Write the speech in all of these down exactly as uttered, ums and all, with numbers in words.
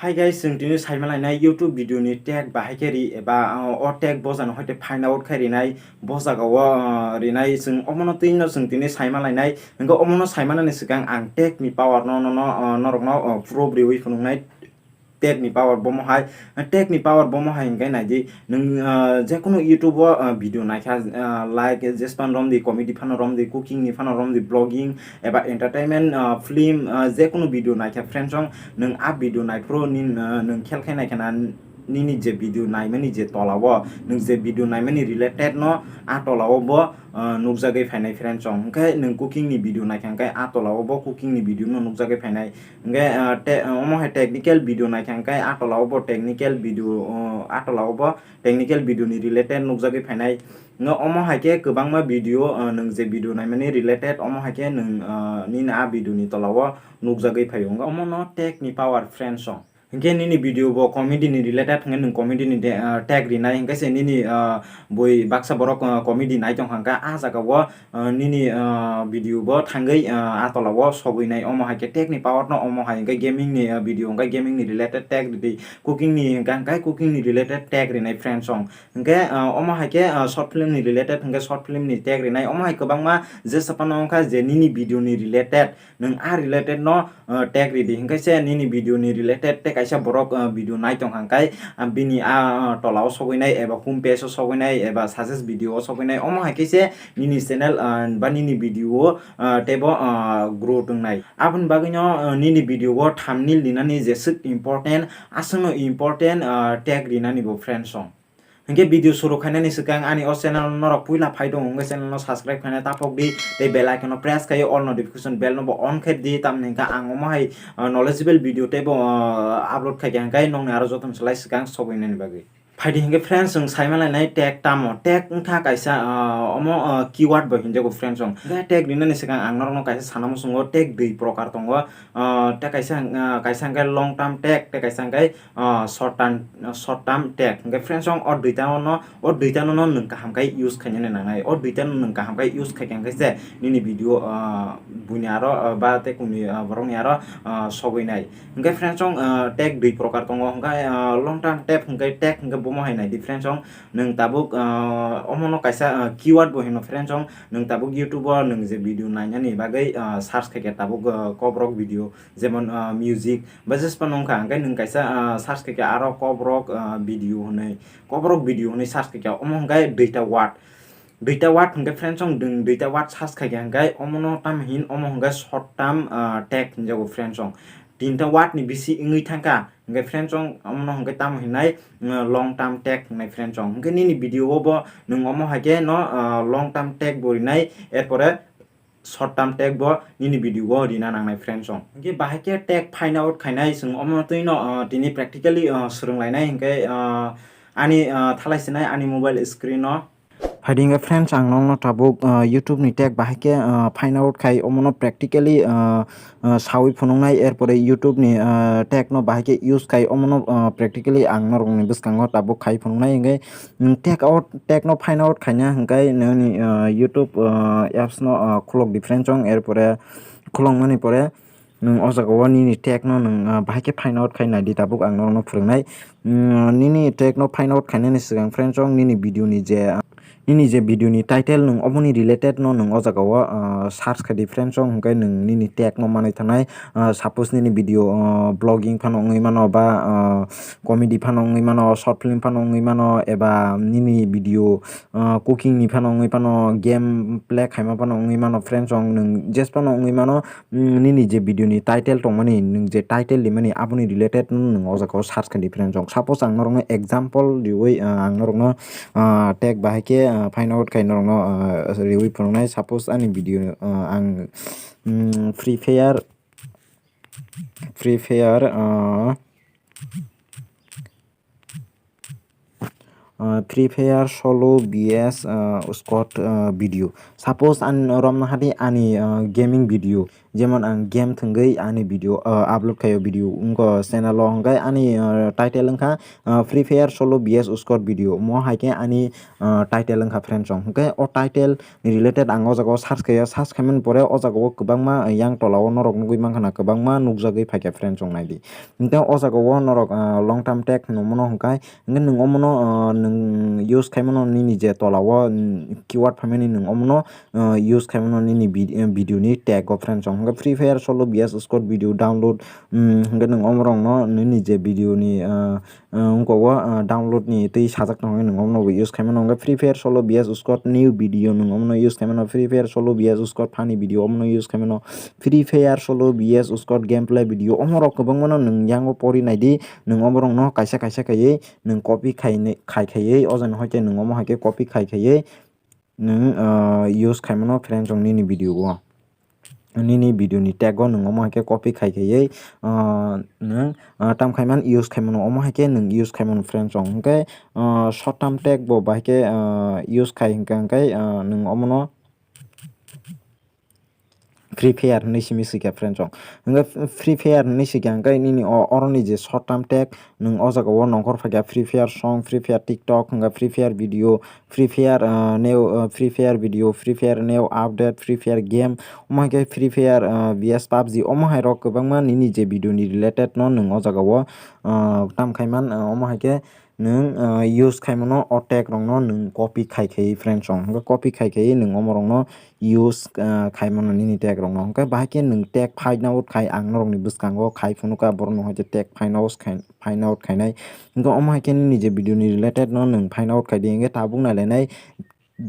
Hi guys, chwng tini saima lainai YouTube video ni tag bahai khe ri eba, uh, o tag bojano hoite find out khai rinai, bo jaga o, uh, rinai chwng omono twi no chwng tini saima lainai. Hwnkhe omono saima nani swkang ang tag ni power no, no, no, uh, norok no, uh, proof riwi phunuknai. Tag ni power bomo hai, tag ni power bomo hai hwnkhe naidi, nwng, ah, jekunu YouTube o, ah, video naikha, ah, like jespan romdi, comedy phano romdi, cooking ni phano romdi, vlogging eba entertainment, ah, film, ah, jekunu video naikha friends song, nwng a video naiphuru nin, ah, nwng khel khai naikha na nini je video naimani je tola o, nwng je video naimani related no a tola o bo, ah, nukjagwi phainai friends song. Hwnkhe nwng cooking ni video naikha hwnkhe a tola o bo cooking ni video no nukjagwi phainai. Hwnkhe, ah, te-, ah, omo hai technical video naikha hwnkhe a tola o bo technical video, ah, a tola o bo technical video ni related nukjagwi phainai. Hwnkhe omo hai khe kwbangma video, ah, nwng je video naimani related, omo hai khe nwng, ah, nini a video ni tola o nukjagwi phaio. Hwnkhe omo no tag ni power friends song. Hwnkhe nini video bo comedy ni related hwnkhe nwng comedy ni de-, ah, tag rinai, hwnkhe se nini, ah, bui baksa borok, ah, comedy nai tongkha hwnkhe a jaga o, ah, nini, ah, video bo thangwi, ah, a tola o sogwi nai. Omo hai khe tag ni power no omo hai hwnkhe gaming ni, ah, video hwnkhe gaming ni related tag ridi, cooking ni hwnkhe hwnkhe cooking ni related tag rinai friends song. Hwnkhe, ah, omo hai khe, ah, short film ni related hwnkhe short film ni tag rinai. Omo hai kwbangma jesa phano wngkha je nini video ni related, nwng a related no, ah, tag ridi. Hwnkhe se nini video ni related tei kaisa borok, ah, video nai tongkha hwnkhe, ah, bini a, ah, tola o sogwi nai eba home page o sogwi nai eba suggest video o sogwi nai. Omo hai khe se nini channel, ah, ba nini video o, ah, teibo, ah, grow tongnai. Aboni bagwi no, ah, nini video o thumbnail rinani jeswk important, aswkno important, ah, tag rinani bo friends song. Hwnkhe video suru khainani swkang ani o channel norok puila phai tongo, hwnkhe channel no subscribe khaina tapok di, tei bell icon no press khai all notification bell no bo on khai di, tamni hwnkhe ang omo hai, ah, knowledgeable video teibo, ah, upload khai khe hwnkhe nokni aro jotono se lai swkang sogwi nani bagwi. Phaidi hwnkhe friends, chwng saima lainai tag tamo. Tag wngkha kaisa, ah, omo, ah, keyword bo hinjago friends song. Hwnkhe tag rinani swkang ang norokno kaisa sana muchungo tag dui prokar tongo. Ah, tei kaisa, ah, kaisa hwnkhe long term tag, tei kaisa hwnkhe, ah, short term, short term tag. Hwnkhe friends song o duita no, o duita no, no nwng kaham khe use khainani nangnai. O duita no nwng kaham khe use khai khe hwnkhe se nini video, ah, buini aro, ah, ba tei kumni, ah, borokni aro, ah, sogwi nai. Hwnkhe friends song, ah, tag dui prokar tongo, hwnkhe, ah, long term tag hwnkhe, tag hwnkhe bomo hai naidi friends song, nwng tabuk, ah, omono kaisa, ah, keyword bo hino friends song, nwng tabuk YouTube o nwng je video nainani bagwi, ah, search khaikhe tabuk, ah, kokrok video, jemon, ah, music, ba jesphano wngkha, hwnkhe nwng kaisa, ah, search khaikhe aro kokrok, ah, video hwnwi, kokrok video hwnwi search khaikhe omo hwnkhe duita word. Duita word hwnkhe friends song, nwng duita word search khaikhe hwnkhe omono tamo hin, omo hwnkhe short term, ah, tag hinjago friends song. Tinta word ni bisi wngwi thangkha, hwnkhe friends song omono hwnkhe tamo hinai, ah, long term tag hwnai friends song. Hwnkhe nini video o bo nwng omo hai khe no, ah, long term tag bo rinai, erpore short term tag bo nini video o rina nangnai friends song. Hwnkhe bahai khe tag find out khainai chwng omono twi no, ah, tini practically, ah, swrwng lainai hwnkhe, ah, ani, ah, thalai sinai ani mobile screen o. Phaidi hwnkhe friends, ang nokno tabuk, ah, YouTube ni tag bahai khe, ah, find out khai omono practically, ah, ah, sawi phunuknai, erpore YouTube ni, ah, tag no bahai khe use khai omono, ah, practically ang norokni bwskango tabuk khai phunuknai hwnkhe, mm, tag out, tag no find out khaina hwnkhe nini, ah, YouTube, ah, apps no, ah, khulok di friends song, erpore khulokmani pore nwng o jaga o nini tag no nwng, ah, bahai khe find out khai naidi, tabuk ang norokno phwrwngnai. Mm, nini tag no find out khainani swkang friends song nini video ni je, ah, nini je video ni title nwng oboni related no nwng o jaga o, ah, search khai di friends song, hwnkhe nwng nini tag no manwi thanai. Ah, suppose nini video, ah, vlogging phano wngwi mano ba, ah, comedy phano wngwi mano, short film phano wngwi mano, eba nini video, ah, cooking ni phano wngwi phano, game play khaima phano wngwi mano friends song, nwng jes phano wngwi mano, mm, nini je video ni title tongmani, nwng je title rimani, aboni related no nwng o jaga o search khai di friends song. Suppose ang norokno example riwi, ah, ang norokno, ah, tag bahai khe, ah, find out khai norokno, ah, riwi phunuknai. Suppose ani video, ah, ang, mm, Free Fire, Free Fire, ah, ah, Free Fire solo V S, ah, squad, ah, video. Suppose ani romna hadi ani, ah, gaming video. Jemon ang game thwngwi ani video, ah, upload khaio video wngkha channel o, hwnkhe ani, ah, title wngkha, ah, Free Fire Solo V S Squad video. Mo hai khe ani, ah, title wngkha friends chong. Hwnkhe o title ni related ang o jaga o search khaio, search khaimani pore o jaga o kwbangma yang tola o norok nugwi mankha na, kwbangma nukjagwi phaikha friends chong naidi. Hwnkhe o jaga o norok, ah, long term tag hinwi mano hwnkhe, hwnkhe nwng omono, ah, nwng use khaimano nini je tola o, mm, keyword phaimani nwng omono, ah, use khaimano nini vid-, eh, video ni tag o friends chong. Hwnkhe Free Fire Solo V S Squad video download, mm, hwnkhe nwng omorokno nini je video ni, ah, ah, wngkha o, ah, download ni twi sajak tongkha nwng omono bo use khaimano. Hwnkhe Free Fire Solo V S Squad new video nwng omono use khaimano. Free Fire Solo V S Squad funny video omono use khaimano. Free Fire Solo V S Squad gameplay video omorok kwbangmano nwng yango pori naidi. Nwng oborokno kaisa kaisa khaiwi nwng copy khai khai khaiwi o jaga hoi khe nwng omo hai khe copy khai khaiwi nwng, ah, use khaimano friends chong nini video o. Nini video ni tag o nwng omo hai khe copy khai khaiwi, ah, nwng, ah, tam khaimano use khaimano omo hai khe nwng use khaimano friends chong. Hwnkhe, ah, short term tag bo bahai khe, ah, use khai hwnkhe, hwnkhe, ah, nwng omono Free Fire hinwi simi swikha friends chong. Hwnkhe Free Fire hinwi swikha hwnkhe nini o, oroni je short term tag nwng o jaga o nongkhor phaikha Free Fire song, Free Fire TikTok, hwnkhe Free Fire video, Free Fire, ah, new, ah, Free Fire video, Free Fire new update, Free Fire game, omo hai khe Free Fire, ah, V S PUBG, omo hai rok kwbangma nini je video ni related no nwng o jaga o, ah, tam khaiman, ah, omo hai khe nwng, ah, use khaimano o tag rokno nwng copy khai khai friends chong. Hwnkhe copy khai khai nwng omo rokno use, ah, khaimano nini tag rokno. Hwnkhe bahai khe nwng tag find out khai ang norokni bwskango khai phunukha borokno hoi khe tag find out khai, find out khainai. Hwnkhe omo hai khe nini je video ni related no nwng find out khai di hwnkhe tabuk nailainai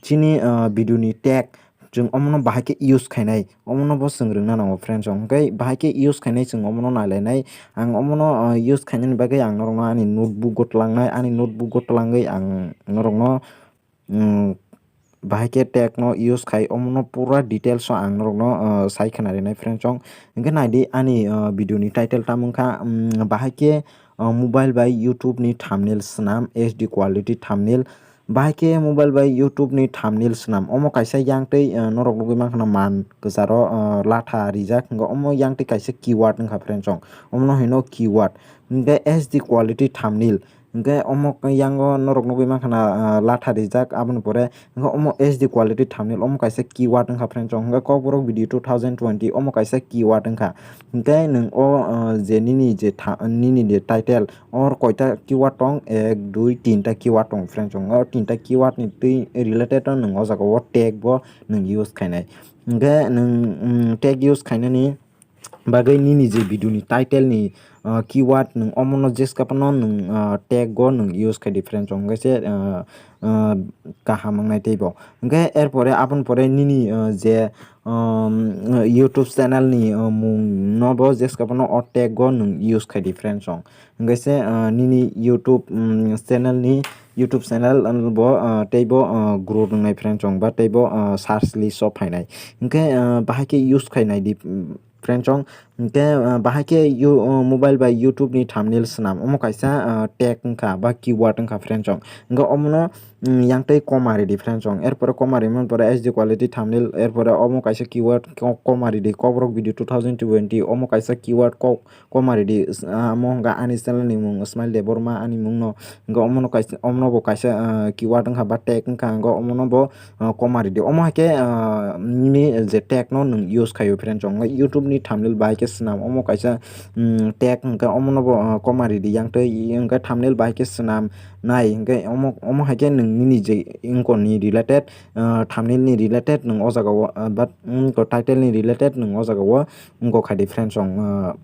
chini, ah, video ni tag chwng omono bahai khe use khainai. Omono bo chwng rwngna nango friends chong. Hwnkhe bahai khe use khainai chwng omono nailainai. Ang omono, ah, use khainani bagwi ang norokno ani notebook o twlangnai, ani notebook o twlangwi ang norokno, mm, bahai khe tag no use khai omono pura details o ang norokno, ah, sai khwna rinai friends chong. Hwnkhe naidi ani, ah, video ni title tamo wngkha, mm, bahai khe, ah, mobile bai YouTube ni thumbnail swnam, H D quality thumbnail. Bahai khe mobile bai YouTube ni thumbnail swnam. Omo kaisa yang tei, ah, norok nugwi mankha na man kwcharo, ah, latha rijak. Hwnkhe omo yang tei kaisa keyword wngkha friends chong. Omono hino keyword. Hwnkhe H D quality thumbnail. Hwnkhe omo yango norok nugwi mankha na, ah, latha rijak. Aboni pore hwnkhe omo H D quality thumbnail. Omo kaisa keyword wngkha friends chong. Hwnkhe Kokborok video two thousand twenty. Omo kaisa keyword wngkha. Hwnkhe nwng o, ah, je nini je tha-, nini je title. Or koita keyword tong, ek, dui, tinta keyword tong friends chong. O tinta keyword ni twi related o nwng o jaga o tag bo nwng use khainai. Hwnkhe nwng, mm, tag use khainani bagwi nini je video ni title ni, ah, keyword nwng omono jeskapano nwng, ah, tag o nwng use khai di friends chong. Hwnkhe se, ah, ah, kaham wngnai teibo. Hwnkhe erpore aboni pore nini, ah, je, um, YouTube channel ni, ah, mung no bo jeskapano o tag o nwng use khai di friends chong. Hwnkhe se, ah, nini YouTube, mm, channel ni YouTube channel, ah, bo, ah, teibo, ah, grow wngnai friends chong ba teibo, ah, search list o phainai. Hwnkhe, ah, bahai khe use khainai di, mm, friends chong. Hwnkhe, ah, bahai khe you-, ah, mobile bai YouTube ni thumbnail swnam. Omo kaisa, ah, tag wngkha ba keyword wngkha friends chong. Hwnkhe omono, mm, yang tei koma ridi friends chong. Erpore koma rimani pore H D quality thumbnail, erpore omo kaisa keyword ko-, koma ridi Kokborok video two thousand twenty. Omo kaisa keyword kok koma ridi, s-, ah, amo hwnkha ani channel ni mung Smile Debbarma ani mung no, hwnkha omono kaisa, omono bo kaisa, ah, keyword wngkha ba tag wngkha, hwnkha omono bo, ah, koma ridi. Omo hai khe, ah, nini je tag no nwng use khaio friends chong. Hwnkha YouTube ni thumbnail bai khe swnam, omo kaisa, mm, tag hwnkha omono bo, ah, koma ridi yang tei hwnkha thumbnail bai khe swnam nai, hwnkha omo, omo hai khe nwng nini je wngkha ni related, ah, thumbnail ni related nwng o jaga o, ah, but, mm, title ni related nwng o jaga o wngkha kha di friends chong, ah,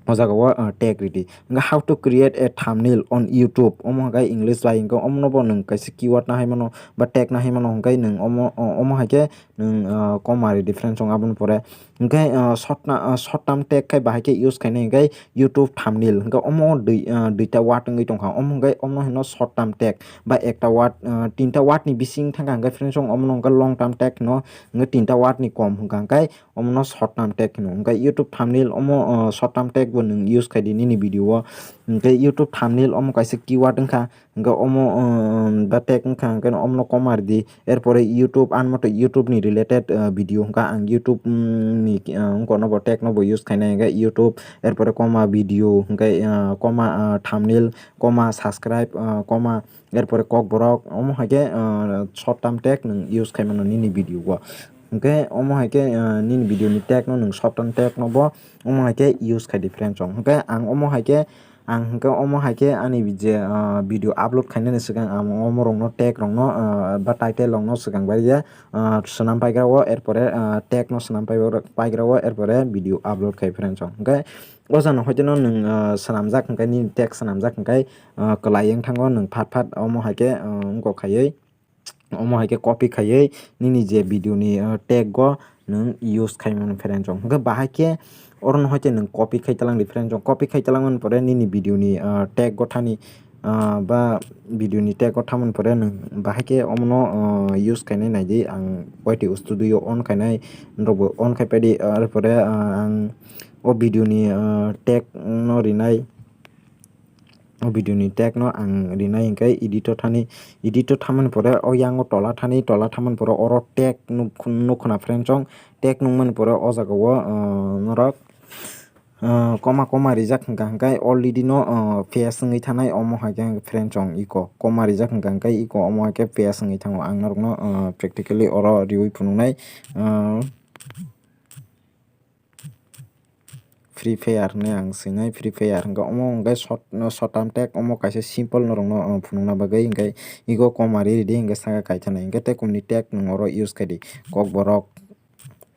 o jaga o, ah, tag ridi. Hwnkhe how to create a thumbnail on YouTube. Omo hwnkhe English bai hwnkhe omono bo nwng kaisa keyword no hai mano ba tag no hai mano hwnkhe nwng omo, o-, omo hai khe nwng, ah, koma ridi friends chong aboni pore. Hwnkhe, ah, short na, ah, short term tag khai bahai khe use khainai hwnkhe YouTube thumbnail. Hwnkhe omo dui, ah, duita word wngwi tongkha. Omo hwnkhe omo hino short term tag ba ekta word, ah, tinta word ni bising thangkha hwnkhe friends chong omono hwnkhe long term tag hino. Hwnkhe tinta word ni kom hwnkha hwnkhe omono short term tag hino. Hwnkhe YouTube thumbnail omo, ah, short term tag nwng use khai di nini video o. Hwnkhe YouTube thumbnail omo kaisa keyword wngkha, hwnkhe omo, um, ba tag wngkha, hwnkhe omono koma ridi. Erpore YouTube, ani moto YouTube ni related, uh, video wngkha, ang YouTube, um, ni, uh, wngkha no bo tag no bo use khainai, hwnkhe YouTube, erpore koma video, hwnkhe, uh, koma, uh, thumbnail, koma subscribe, uh, koma, erpore kokborok, omo hai khe, uh, short term tag nwng use khai mano nini video o. Hwnkhe omo hai khe, uh, nini video ni tag no nwng short term tag no bo omo hai khe use khai di friends rok. Hwnkhe ang omo hai khe, ang hwnkhe omo hai khe ani je, uh, video upload khainani swkang ang omo rok no tag rok no, uh, ba title rok no swkang bai ya, uh, swnam paigra o, erpore, uh, tag no swnam pai-, paigra o, erpore video upload khai friends rok. Hwnkhe o jano hoite no nwng, uh, swnamjak hwnkhe nini tag swnamjak hwnkhe, uh, kwlai wng thango nwng phat phat omo hai khe, uh, wngkok khaiwi. Omo hai khe copy khaiwi nini je video ni, uh, tag o nwng use khai mano friends rok. Hwnkhe bahai khe oro no hoite nwng copy khai talang di friends rok. Copy khai talang mani pore nini video ni, uh, tag o thani, uh, ba video ni tag o thamani pore nwng bahai khe omo no, uh, use khainai nai di. Ang Y T Studio on khainai, norok bo on khai pai di. Uh, arpore, uh, ang o video ni, uh, tag no rinai. O video ni tag no ang rinai hwnkhe edit o thani, edit o thamani pore o yang o tola thani, tola thamani pore oro tag nuk-, nukkha na friends rok, tag nukmani pore o jaga o, uh, norok, uh, koma koma rijak hwnkha hwnkhe already no, uh, face wngwi thanai omo hai khe friends rok iko koma rijak hwnkha hwnkhe iko omo hai khe face wngwi thango ang norok no, uh, practically oro riui phunuknai, uh, Free Fire hinwi ang swinai, Free Fire hwnkhe omo hwnkhe short, no, short term tag, omo kaisa simple norokno, uh, phunukna bagwi, hwnkhe ego koma ri ridi, hwnkhe saka kaithanai, hwnkhe tei kumni tag nwng oro use khai di, kokborok,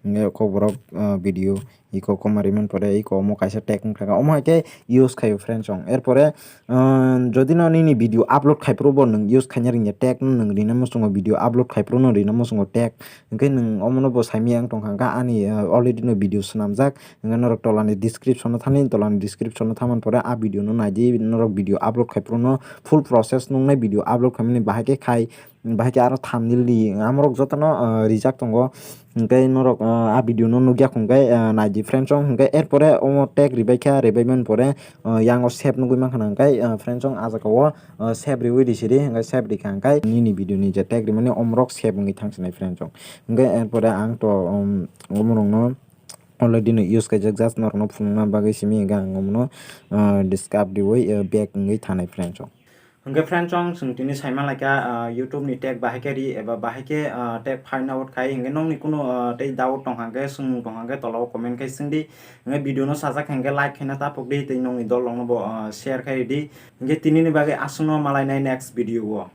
hwnkhe kokborok, uh, video, eko koma rimani pore eko omo kaisa tag wngkha, omo hai khe use khaio friends rok. Erpore, uh, jodi no nini video upload khai phuru bo nwng use khaina rwngya tag no nwng rina muchungo, video upload khai phuru no rina muchungo tag, hwnkhe nwng omono bo saimaya wng tongkha, hwnkhe ani, uh, already no video swnamjak, hwnkhe norok tolani description o thani, tolani description o thamani pore a video no naidi, norok video upload khai phuru no full process nungnai video upload khaimani bahai khe khai, bahai khe aro thumbnail di, amorok jotono, uh, rijak tongo, hwnkhe norok, uh, a video no nukya hwnkhe, uh, naidi friends rok, hwnkhe erpore omo tag ribaikha, ribaimani pore, uh, yango save nugui mankha na, hwnkhe, uh, friends rok a jaga o, uh, save riui di sidi, hwnkhe save rikha hwnkhe nini video ni je tag rimani omorok save wngwi thangsinai friends rok. Hwnkhe erpore ang to, um, omorokno already no use khaijak, just norokno phunukna bagwi simi hwnkhe ang omono, uh, discover riui, uh, back wngwi thanai friends rok. Hwnkhe friends rok, chwng tini saima laikha, uh, YouTube ni tag bahai khe ri eba bahai khe, uh, tag find out khai, hwnkhe nokni kunu, uh, tei doubt tongkha hwnkhe, swngmung tongkha hwnkhe tola o comment khai swngdi. Hwnkhe video no sajak hwnkhe like khaina tapokdi tei nokni dol rokno bo, uh, share khai ridi. Hwnkhe tini ni bagwi aswkno malainai next video o.